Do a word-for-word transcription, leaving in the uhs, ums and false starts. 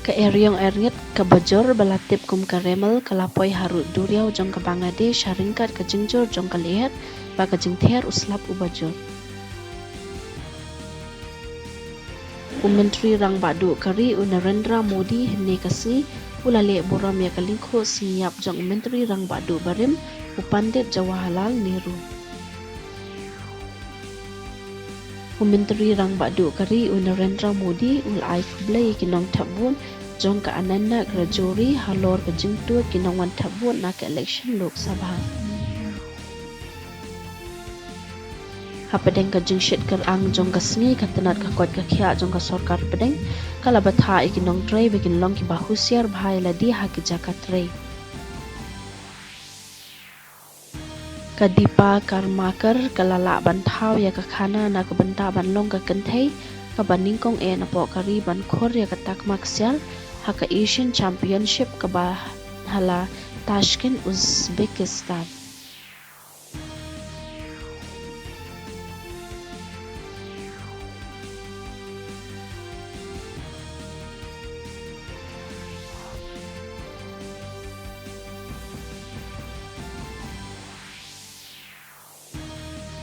Ka eriong erngit kaba jur ba la tip kum ka Remal ka la poi harud duriaw jong ka Bangladesh ha ryngkat ka jingjur jong ka lyer bad ka jingther u slap uba jur. U Myntri Rangbah Duh ka ri u Narendra Modi hynne ka sngi u la leh burom ïa ka lyngkhuh sngi ïap jong u Myntri Rangbah Duh barim u Pandit Jawaharlal Nehru. U Myntri Rangbah Duh ka ri u Narendra Modi u la ai khublei ïa ki nongthep vote jong ka Anandnagar Rajouri halor ka jingtuid ki nongwan thep vote na ka election Lok Sabha. Hapdeng ka jingshit kyrang jong ka sngi, ka tnat ka koit ka khiah jong ka sorkar pdeng ka la bthah ïa ki nongtrei ba kin long kiba husiar bha ïa lade ha ki jaka trei. Ka Deepa Karmakar ka la lah ban thaw ïa ka khana na ka bynta ban long ka kynthei kaba nyngkong eh napoh ka ri ban khur ïa ka takma ksiar ha ka Asian Championship kaba ha la Tashkent, Uzbekistan.